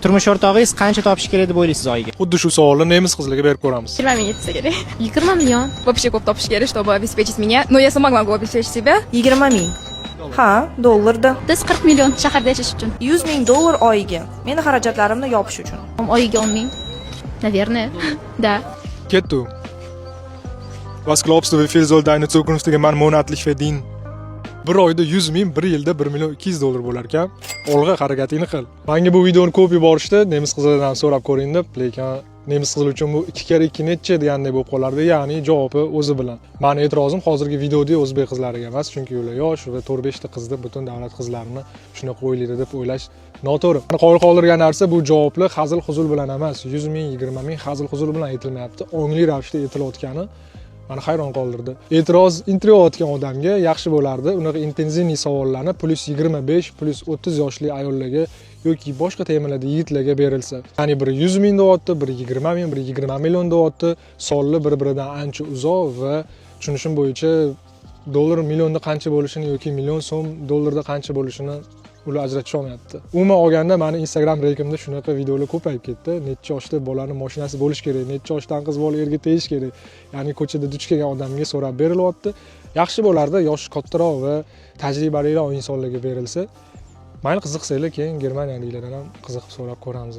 Turmush o'rtog'ingiz qancha topishi kerak deb o'ylaysiz oyiga? Xuddi shu savolni nemis qizlarga berib ko'ramiz. 20 ming yetsa kerak. 20 million. Вообще ko'p topish kerak, чтобы обеспечить меня. Но я сама могу обеспечить себя. 20 ming. Ha, dollarda. 30-40 million shaharda yashash uchun. 100 ming dollar oyiga. Meni xarajatlarimni yopish uchun. Oyiga 10 ming. Наверное. Да. Ketdi. Was glaubst du, wie viel soll deine zukünftige Mann monatlich verdienen? Bir oyda 100 ming, bir yilda 1 million 200 dollar bo'lar ekan. Olg'a, harakatingni qil. Menga bu videoni ko'p yuborishdi, nemis qizlaridan so'rab ko'ring deb, lekin nemis qizlar uchun bu 2 karra 2 necha degandek bo'lib qolardi, ya'ni javobi o'zi bilan. Mani e'tirozim hozirgi videoda o'zbek qizlariga emas, chunki ular yosh va 4-5 ta qizni butun davlat qizlarini shunaqa o'ylaydi deb o'ylash noto'g'ri. Mani qoyil qoldirgan narsa bu javoblar hazil huzul bilan emas, 100 ming, 20 ming hazil huzul bilan aytilmayapti, ongli ravishda aytilayotgani mani hayron qoldirdi. E'tiroz intervyu olayotgan odamga yaxshi bo'lardi unaqa интенсивный savollarni plyus 25, plyus 30 yoshli ayollarga yoki boshqa temalarda yigitlarga berilsa. Ya'ni biri 100 ming deyapti, biri 20 ming, biri 20 million deyapti. Sonli bir-biridan ancha uzoq va tushunishim bo'yicha dollar millionda qancha bo'lishini yoki million so'm dollarda qancha bo'lishini ular ajratisha olmayapti. Umuman olganda mani Instagram rekimda shunaqa videolar ko'payib ketdi. Necha yoshda bolani mashinasi bo'lishi kerak, necha yoshdan qiz bola erga tegish kerak. Ya'ni ko'chada duch kelgan odamga so'rab berilyapti. Yaxshi bo'lardi yoshi kattaroq va tajribaliroq insonlarga berilsa. Mayli, qiziqsanglar, keyin germaniyaliklardan ham qiziqib so'rab ko'ramiz.